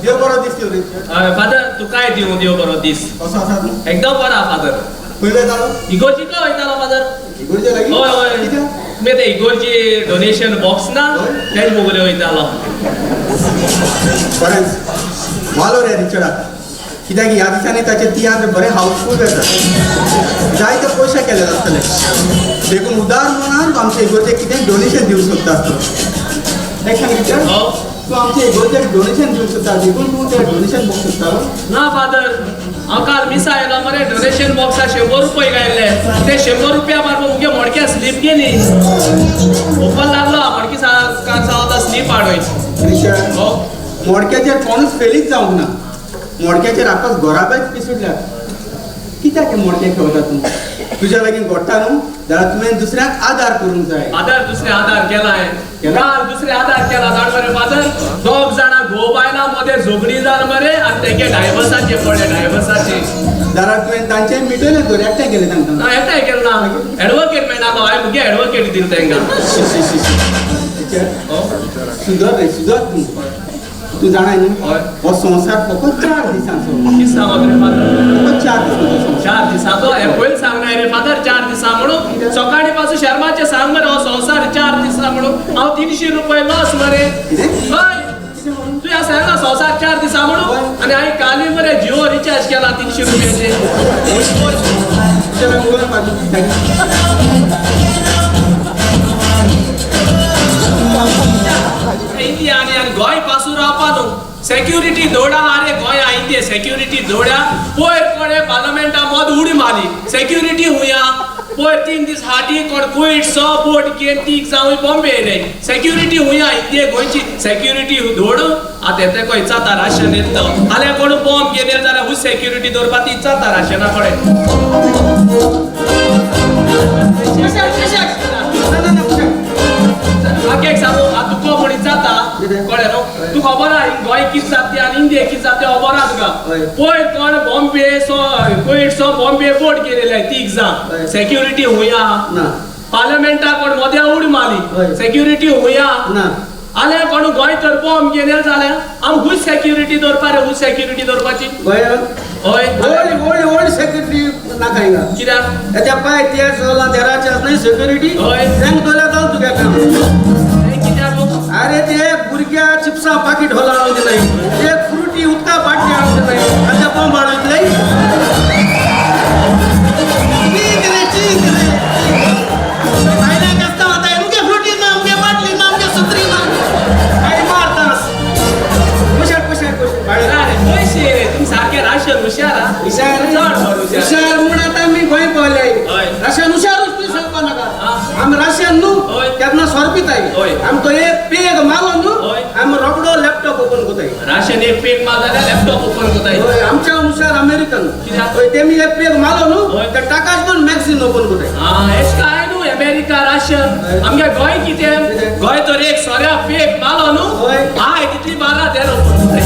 देव बरो दीस दिव रे. फादर तुकाय दिवं देव बरो दीस. कसो आसा तूं? एकदम बरो फादर. खंय वयतालो? इगोर्जी खंय वयतालो फादर? इगोर्जे लागीं? हय हय. कित्याक? तुमी ते इगोर्जी डोनेशन बॉक्स ना तेच मोगले वयतालो. बरें वालो रे रिचर्डाक, कित्याक ह्या दिसांनी ताचे तियात्र बरे हाऊसफूल जातात, जायते पयशे केले आसतले, देखून उदार मनान तूं आमच्या इगोर्जेक कितें डोनेशन दिवंक सोदता आसतलो. एक सांग रिचर्ड, तूं आमच्या इगोर्जेक डोनेशन दिवंक सोदता, देखून तूं तें डोनेशन बॉक्स सोदतालो? ना फादर, हांव काल मिसा आयलो मरे, डोनेशन बॉक्सा 100 रुपये घायल्ले, ते 100 रुपया मारपा मुगे मोडक्या स्लीप गेली, ओपन लागलो मोडकी सांगता स्लीप हाडून. रिचर्ड, मोडक्याचेर कोणूच फेलीच जावंक ना, मोडक्याचेर आतांच गोराबेच पिसुडल्यात. कित्याक हे मोडके खेळटा तूं? तुज्या लागीं गोडटा न्हू जाल्यार तुवें दुसऱ्याक आदार करूंक जाय. आदार दुसरे आदार केला काल दुसरे आदार केला जाण मरे फादर, दोग जाणां घोव बायलां मदें झगडी जाल मरे आनी तेगे डायवर्साचे पडले, डायवर्साचे. जाल्यार तुवें तांचें मिटयलें तर एकठांय केलें तांकां? ना एकठांय केलें ना, एडवोकेट मेळना हांवें मुगे एडवोकेट दिलें तांकां. सुदर रे सुदर तूं, तूं जाणा न्हू हो संवसार फकत 4 दिसांचो. कितें सांगत रे फादर? फकत 4 दिसांचो. 4 दिसांचो? हें पयलीं सांगना रे फादर 4 दिसां म्हणून. सकाळीं पासून शर्माचें सांग मरे हो संवसार 4 दिसां म्हणून, हांव 300 रुपये लॉस मरे. कितें? हय तुवें सांगला संवसार 4 दिसां म्हणून, आनी हांवें काली मरे जिओ रिचार्ज केला 300 रुपयाचे. इंडिया आनी गोंय पासून रावपा न्हू, सेक्युरिटी दोडा आरे गोंय आयिल्ली सेक्युरिटी दोड्या, पयर कोणे पार्लमेंटा मद उडी मारली सेक्युरिटी हुया, पयर 3 दीस हाटी कोण कुयट सो बोट घेवन 3 जावं बॉम्बे येयले, सेक्युरिटी हुया इंडिये गोंयची सेक्युरिटी दोड. आतां येते को इचाता राशन येतलो, आल्या कोण बॉम्ब घेवन येयले जाल्यार हूच सेक्युरिटी दवरपा ती इचाता राशना कडेन. एक सांगू आतां तुका म्हण इचाता कळ्ळें न्हू, तूं खबर आहा गोंय कितें जाता आनी इंडिया कितें जाता खबर आहा तुका. पयर कोण बॉम्बे सो कुयट सो बॉम्बे बोट केलेले 3 जाण, सेक्युरिटी हुया ना, पार्लमेंटा कोण मद्या उडी मारली सेक्युरिटी हुया ना, आल्या कोण गोंय तर बॉम्ब घेवन जाल्यार आम हूच सेक्युरिटी दवरपा रे, हूच सेक्युरिटी दवरपाची. गोंयांत हय ओल्ड ओल्ड ओल्ड सेक्युरिटी नाका हिंगा. कित्याक? तेच्या पांय ते चल्ला देराचे आसना सेक्युरिटी, हय तांकां दवरल्यार जालें तुगे काम. कित्याक? अरे ते भुरग्या चिप्सां पाकीट होला हाडून दिलाय, ते फ्रुटी उदका बाटली हाडून दिलाय, आनी ते बॉम्ब हाडून दिलाय. ठीक रे ठीक रे, भायल्याक आसता आतां अमके फ्रुटी ना, अमके बाटली ना, अमके सुत्री ना, काय मारतास. हुशार हुशार हुशार. अरे पयशे रे तुमी सारके राशन हुशार आहा. हुशार चड बरो हुशार. हुशार म्हूण आतां आमी गोंय पावले. हय. राशन हुशारूच तुवें सांगपा नाका, आमी राशन न्हू तेन्ना सोरपिताय, आमी तो एक पेग मारलो न्हू आमी रोकडो लॅपटॉप ओपन कोताय. राशन एक पेग मार जाल्यार लॅपटॉप ओपन कोताय. हय, आमच्या हुशार अमेरिकन. कित्याक? हय, तेमी एक पेग मारलो न्हू ते टाकाच दोन मॅगझीन ओपन कोताय. आं हेच काय न्हू अमेरिका राशन. आमगे गोंय कितें? गोंय तर एक सोऱ्या पेग मारलो न्हू हाय तितली 12 तेर ओपन कोताय.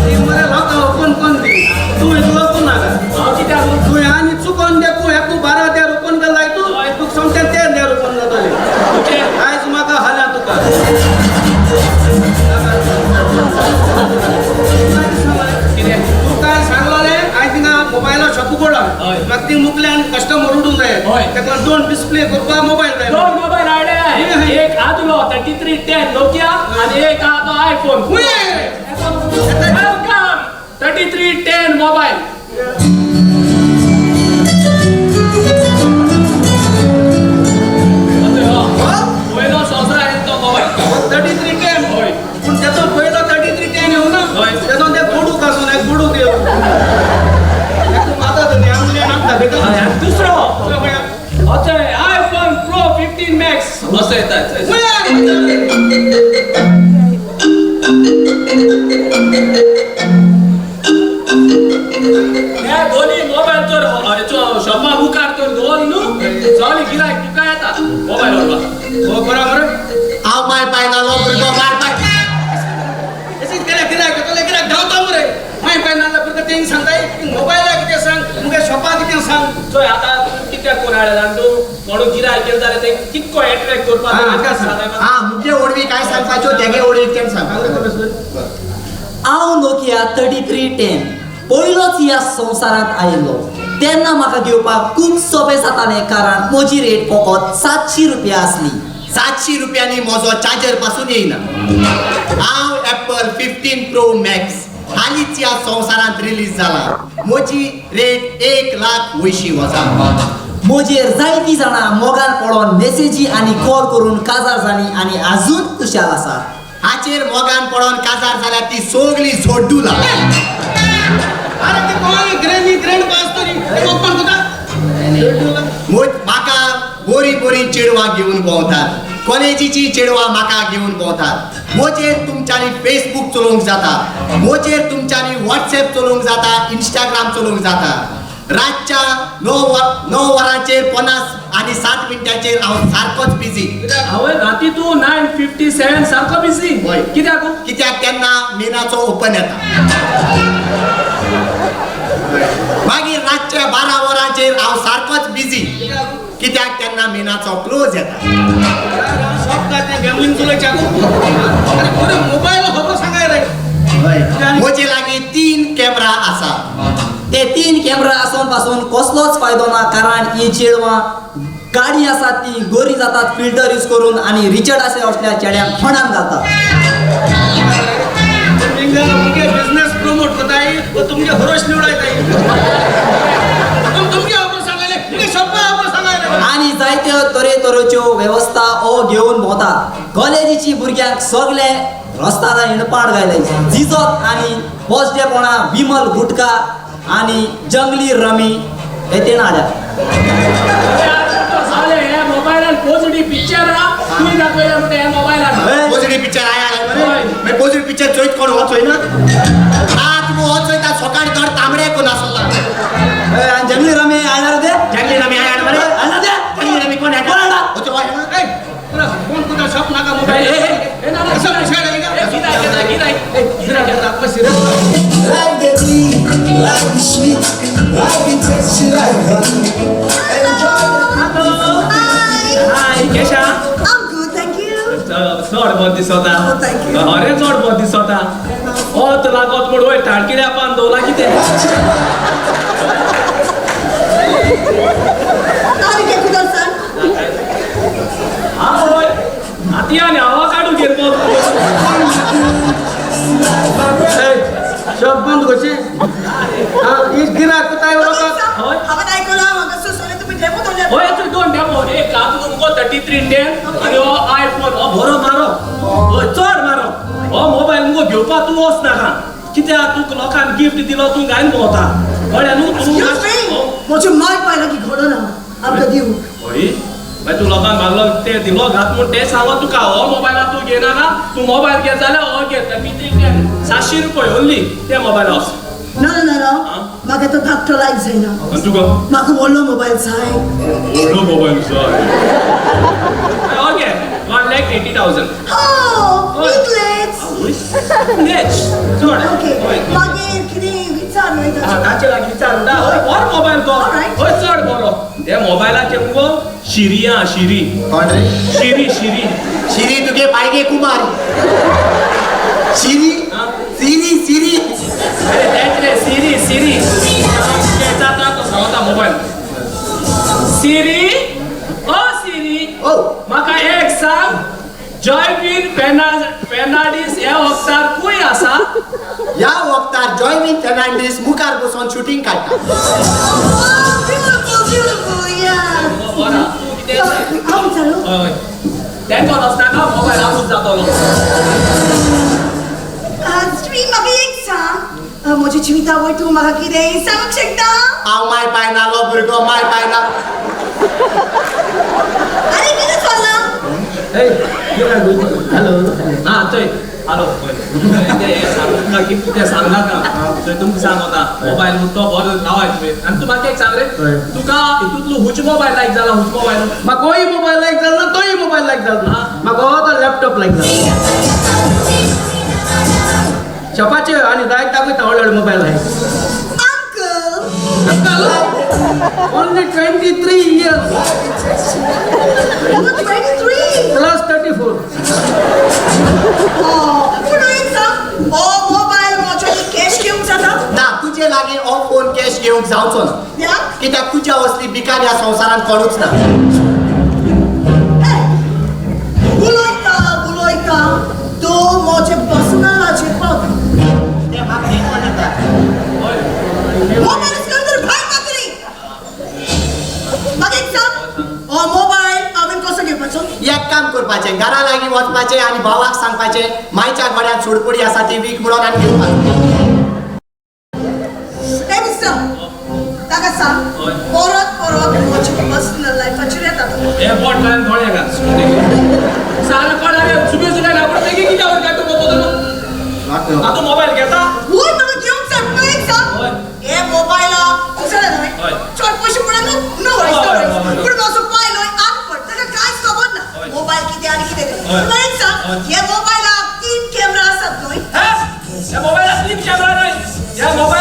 ती मरे लोकां ओपन कोन दी, तूं इतलो ओपन नाका. हांव कित्याक? तुवें आनी चुकोन देखूं एकू 12 देर ओपन केलाय तूं, तुका सोमतें 13 देर ओपन जातलें. आयज म्हाका हाल्या तुका. कितें? तूं काय सांगलोलें आयज थिंगा मोबायला शॉप उगडला, म्हाका ती मुकल्यान कस्टमर उडूंक जाय, ताका 2 डिस्प्ले करपाक मोबायल जाय. 2 मोबायल हाडले, एक आदलो 3310 नोकिया आनी एक आहा तो आयफोन. Welcome 3310 mobile. पयलो संवसार आनी तो मोबायल 3310. हय. पूण तेचो पयलो 3310 येवं ना, तेचो ते गोडूक आसून एक गोडूक येवं माता तरी आमले आमकां दाखयता. दुसरो अशें आयफोन प्रो 15 मॅक्स असो येता. हे दोन्ही मोबायल तर शॉपा मुखार तर दवर न्हू सगळे गिरायक तुका येता मोबायल व्हरपाक. हो बरोबर. हांव माय पाय नालो भुरगो माय पाय. अशेंच केल्यार गिरायक येतलें, गिरायक धांवता मरे. माय पाय नाल्ला भुरगो तेंकां सांगताय मोबायला कितें सांग, मुगे शॉपार कितें सांग. चोय आतां कित्याक कोण हाडला जाण तूं कोणू गिरायक केलं जाल्यार ते कितको एट्रॅक्ट करपाक हां. हा मुगे ओडवी काय सांगपाच्यो तेगे ओडवी तें सांग. हांव नोकिया 3310 पयलोच ह्या संवसारांत आयिल्लो तेन्ना म्हाका घेवपाक खूब सोंपें जातालें कारण म्हजी रेट फकत 700 रुपया आसली. 700 रुपयांनी म्हजो चार्जर पासून येयना. हांव एप्पल 15 Pro Max हालींच ह्या संवसारांत रिलीज जाला. म्हजी रेट 1,80,000. म्हजेर जायतीं जाणां मोगान पडोन मेसेजी आनी कॉल करून काजार जालीं आनी आजून खुशाल आसा. हाचेर मोगान पडोन काजार जाल्यार ती सगळी झोड्डुला. अरे ते कोण ग्रॅनी ग्रँड पास तरी ओपन करता. म्हाका बोरी बोरी चेडवां घेवन भोंवतात, कॉलेजीची चेडवां म्हाका घेवन भोंवतात. म्हजेर तुमच्यांनी फेसबूक चलोवंक जाता, म्हजेर तुमच्यांनी वॉट्सएप चलोवंक जाता, इंस्टाग्राम चलोवंक जाता. रातच्या 9 वरांचेर 50 आनी 7 मिनटांचेर हांव सारकोच बिजी. हांवें राती तूं 9:57 सारको बिजी. हय. कित्याक? कित्याक तेन्ना मेनाचो ओपन येता. मागीर रातच्या 12 वरांचेर हांव सारकोच बिजी. कित्याक तेन्ना मेनाचो क्लोज येता. मोबायल खबर सांगाय रे. म्हजे लागीं 3 कॅमरा आसा. ते 3 कॅमरा आसून पासून कसलोच फायदो ना कारण ही चेडवां गाडी आसात ती गोरी जातात फिल्टर यूज करून आनी रिचर्ड आसा असल्या चेड्यांक फोंडान घालतात. बिझनेस प्रमोट करताय तुमगे हरोश निवडायताय तुमगे खबर सांगायले तुमगे शॉपा खबर सांगायले. आनी जायत्यो तरेतरेच्यो वेवस्था ओ घेवन भोंवतात. कॉलेजीची भुरग्यांक सगळे रस्ताला हिणपाट घायले जिजत आनी पोस्टेपणा विमल गुटखा आनी जंगली रमी हे तेण हाडल्या. हे मोबायलान पोजडी पिक्चर तूं दाखयला म्हणटा ह्या मोबायलान. पोजडी पिक्चर आया मागीर पोजडी पिक्चर चोयत कोण हो चोयना. रात हो चोयता सकाळी धड तांबडे कोण आसता. आनी जंगली रमी हाडणार ते जंगली रमी हाडणार मरे. हाडणार ते जंगली रमी कोण हाडणार? कोण कुठं शॉप नाका mobile. Like the tea, like the sweet, like the tasty, like honey. Enjoy the Hi. Hi, Kesha. I'm good, thank you. चड बरें दिसता. Oh, thank you. अरे चड बरें दिसता. ओत लागत म्हूण वयर ताळकिड्या पान दवरला कितें? आनी कितें कुदळ सांग? आवय आती आनी हवा काडू घेर शॉप बंद कशी? गिराक कुताय हांवें आयकलां हांगा सोंसलें तुमी डेमो दवरल्या. हय तूं 2 डेमो एक हात तुमको 3310 आनी हो आयफोन हो बरो मारो, हय चड मारो. हो मोबायल मुगो घेवपाक तूं वच नाका कित्याक तुका लोकांक गिफ्ट दिलो तूं घायन भोंवता कळ्ळें न्हू तूं. म्हजे माय पाय लागीं घडना आमकां दिवंक. हय मागीर तूं लोकांक मागलो ते दिलो घात म्हूण तें सांगो तुका. हो मोबायला तूं घेयनाका, तूं मोबायल घे जाल्यार हो घे 3310 700 रुपया ओन्ली ते मोबायल हावस. ना ना ना म्हाका तो धाकटो लायक जायना. तुका म्हाका व्हडलो मोबायल जाय. व्हडलो मोबायल जाय? ओके 1,80,000. हो इतलेच? चड. ओके मागीर कितें विचार न्हय ताचे लागीं विचार हय बरो मोबायल तो. हय चड बरो. ते मोबायलाचेर मुगो शिरी आहा शिरी. कोण रे? शिरी शिरी. शिरी तुगे बायगे कुमारी. शिरी सिरी सिरी. अरे तेंच रे सिरी सिरी. जाता तो सांगता मोबायल. सिरी ओ सिरी ओ म्हाका एक सांग जॉयवीन फेर्नांडीस ह्या वखदार खंय आसा? ह्या वखदार जॉयवीन फेर्नांडीस मुखार बसून शुटींग काडटा. Beautiful, beautiful, yeah. बरं तूं कितें हांव विचारू? हय तेंको नासता मोबायल आसूच जातलो. स्ट्रीम म्हाका एक सांग म्हज्या जिविता वयर तूं म्हाका कितें सांगूंक शकता? हांव माय पाय नालो भुरगो माय पाय ना. आनी कितें चल्लां? हॅलो हां चोय हॅलो सांगता की कितें सांगनाका थंय तुमकां सांगता मोबायल तो बरो रावाय तुवें. आनी तूं म्हाका एक सांग रे तुका हितूंतलो हुच मोबायल लायक जाला? हुच मोबायल म्हाका होय मोबायल लायक जाला ना तोय मोबायल लायक जाला. म्हाका हो तो लॅपटॉप लायक जाला. शॉपाचे आनी जायत दाखयता व्हडले व्हडले मोबायल लायक. Uncle Only 23 years. तुका 23. Plus 34. पूण एक सांग, हो मोबायल म्हज्यानी कॅश घेवंक जाता? ना, तुजे लागीं हो फोन कॅश घेवंक जावचो ना. कित्याक? कित्याक तुज्या असली भिकारी ह्या संवसारांत कोणूच ना. उलयता उलयता तूं म्हजे पर्सनलाचेर पावता. मोबायल उचलून तर भायर पातळी. म्हाका एक सांग, हो मोबायल हांवें कसो घेवपाचो? एक काम करपाचें, घरा लागीं वचपाचें आनी भावाक सांगपाचें मायच्या गोड्यात सोडपुडी आसा ती वीक म्हणून आनी घेवपाक. ए मिस्टर, ताका सांग परत परत म्हजे पर्सनल लायफाचेर येता तो. हे बोट घालून दोळे घाल. सारा कोण अरे सुबे सुबे घाबरत की कित्यावर काय तू बघतो आतां मोबायल घेता? वय, म्हाका घेवंक जाय. पूण एक सांग, हय. हे मोबायलाक तुजें न्हय हय. चड पयशे पडना. नो वरीज, नो हय, वरीज. हय, हय. पूण म्हजो पाय न्हय आनपड, ताका कांयच खबर ना हय. मोबायल कितें आनी कितें तें. हय. पूण एक सांग, हय. हे मोबायलाक 3 कॅमेरा आसात न्हय? ह्या मोबायलाक 3 कॅमेरा न्हय, ह्या मोबायलाक